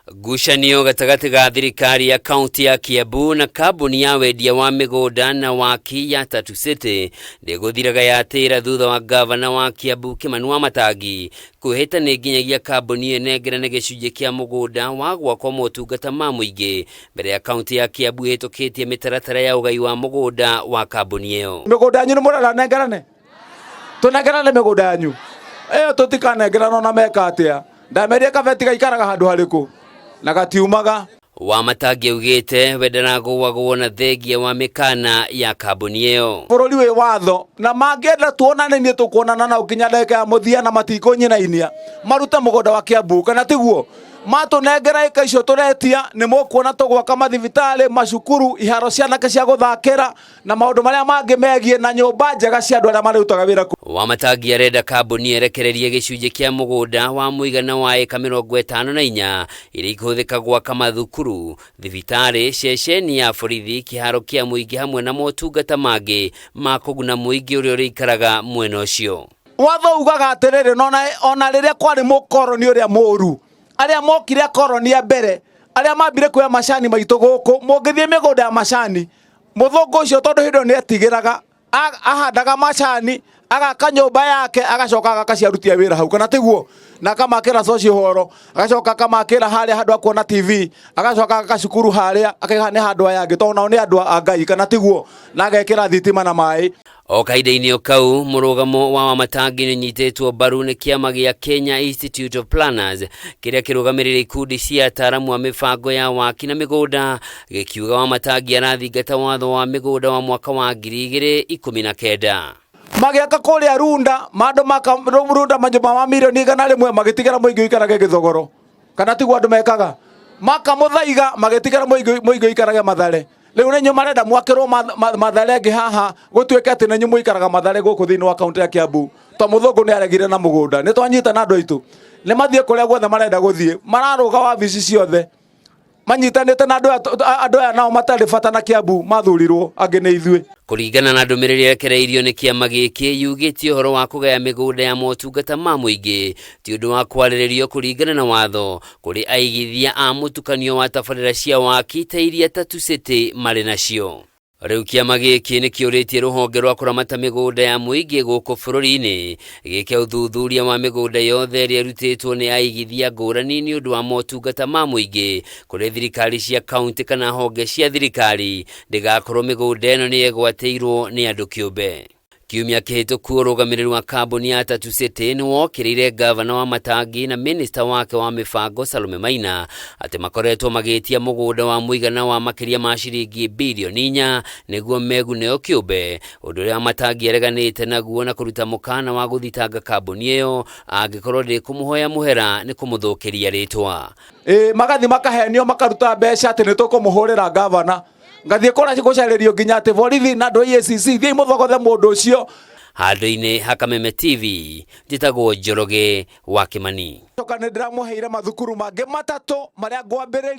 Ngucanio gatagatĩ ga thirikari ya kaunti ya Kiambu na kambuni ya wendia wa mĩgũnda na waki ya Tatu City ndĩgũthiraga yatĩra thutha wa gavana wa Kiambu Kimani Wamatangi kwĩhĩta nĩ nginyagia kambuni ĩyo ĩnengerane gĩcunjĩ kĩa mũgũnda wa gwakwo motungata ma mũingĩ mbere ya kaunti ya Kiambu ĩhĩtũkĩtie mĩtaratara ya ũgai wa mũgũnda wa kambuni ĩyo. Mĩgũnda yanyu nĩ mũrenda nengerane? Tũnengerane mĩgũnda yanyu ĩyo? Tũtikanengerana ona meka atĩa. Ndamerie kabeti gaikaraga handũ harĩkũ na gatiumaga. Wamatangi augĩte we ndaragũagwo na thengia wa mĩkana ya kambuni ĩyo. Bũrũri wĩ watho na mangĩenda tuonane niĩ tũkuonana nao nginya ndagĩka ya mũthia na matikũnyinainia marute mũgũnda wa Kiambu, kana tiguo? Matũnengera ĩka icio tũretia, nĩ mũkuona tũgwaka mathibitarĩ, macukuru, iharo cia anake cia gũthakĩra na maũndũ marĩa mangĩ megiĩ na nyũmba njega cia andũ arĩa marĩrutaga wĩra kũu. Wamatangi arenda kambuni ĩrekererie gĩcunjĩ kĩa mũgũnda wa mũigana wa ĩka 54 iria ikũhũthĩka gwaka mathukuru, thibitarĩ, ceceni ya borithi, kĩharo kĩa mũingĩ hamwe na motungata mangĩ ma kũguna mũingĩ ũrĩa ũrĩikaraga mwena ũcio. Watho ugaga atĩrĩrĩ, ona rĩrĩa kwarĩ mũkoroni ũrĩa mũũru, arĩa mokire akoroni a mbere, arĩa mambire kuoya macani maitũ gũkũ, mũngĩthiĩ mĩgũnda ya macani, mũthũngũ ũcio tondũ hĩndĩ ĩyo nĩetigĩraga, ahandaga macani, agaka nyũmba yake, agacoka agaka cia aruti a wĩra hau, kana tiguo? Na akamakĩra social hall, agacoka akamakĩra harĩa handũ ha kuona TV, agacoka agaka cukuru harĩa, akaiga nĩ handũ aya angĩ, tondũ nao nĩ andũ a Ngai, kana tiguo? Na agekĩra thitima na maĩ. O kahinda-inĩ o kau, mũrũgamo wa Wamatangi nĩ ũnyitĩtwo mbaru nĩ kĩama gĩa Kenya Institute of Planners kĩrĩa kĩrũgamĩrĩire ikundi cia ataaramu a mĩbango ya waki na mĩgũnda, gĩkiuga Wamatangi arathingata watho wa mĩgũnda wa mwaka wa 2019. Magĩaka kũrĩa Runda, mandũ maka Runda manyũmba ma mirioni 100, magĩtigĩra mũingĩ ũikarage gĩthogoro, kana tiguo andũ mekaga? Makamũthaiga, magĩtigĩra mũingĩ ũikarage Mathare. Rĩu nĩ inyuĩ marenda mwakĩrwo Mathare ĩngĩ haha, gũtuĩke atĩ nĩ inyuĩ mũikaraga Mathare gũkũ thĩinĩ wa kaunti ya Kiambu, to mũthũngũ nĩ aregire na mũgũnda. Nĩ twanyita na andũ aitũ nĩ mathiĩ kũrĩa guothe marenda gũthiĩ, mararũga wabici ciothe manyitanĩte na andũ aya nao matarĩ bata na Kiambu, mathurirwo angĩ nĩ ithuĩ. Kũringana na ndũmĩrĩri ĩrekereirio nĩ kĩama gĩkĩ, yugĩte ũhoro wa kũgaya mĩgũnda ya motungata ma mũingĩ ti ũndũ wa kwarĩrĩrio kũringana na watho kũrĩ aigithia a mũtukanio wa tabarĩra cia waki ta iria Tatu City marĩ nacio. Rĩu kĩama gĩkĩ nĩ kĩũrĩtie rũhonge rwa kũramata mĩgũnda ya mũingĩ gũkũ bũrũri-inĩ gĩke ũthuthuria wa mĩgũnda yothe ĩrĩa ĩrutĩtwo nĩ aigithia ngũrani nĩ ũndũ wa motungata ma mũingĩ kũrĩ thirikari cia kaunti kana honge cia thirikari, ndĩgakorwo mĩgũnda ĩno nĩ ĩgwatĩirwo nĩ andũ kĩũmbe. Kiumia kĩhĩtũku, ũrũgamĩrĩri wa kambuni ya Tatu City nĩ wokĩrĩire gavana wa Matangi na minista wake wa mĩbango Salome Maina atĩ makoretwo magĩtia mũgũnda wa mũigana wa makĩria ma ciringi birioni 4 nĩguo meguneo kĩũmbe, ũndũ ũrĩa Matangi areganĩte naguo na kũruta mũkana wa gũthitanga kambuni ĩyo angĩkorwo ndĩkũmũhoya mũhera nĩ kũmũthũkĩria rĩtwa. Ĩ magathiĩ makahenio, makaruta mbeca atĩ nĩ tũkũmũhũrĩra gavana. Ngathiĩ kũrĩa gũcarĩrio nginya atĩ borithi na andũ a EACC, thiĩi mũthogothe mũndũ ũcio. Handũ-inĩ ha Kameme TV, njĩtagwo Njoroge wa Kĩmani. Coka nĩ ndĩramũheire mathukuru mangĩ matatũ marĩa ngwambĩrĩria.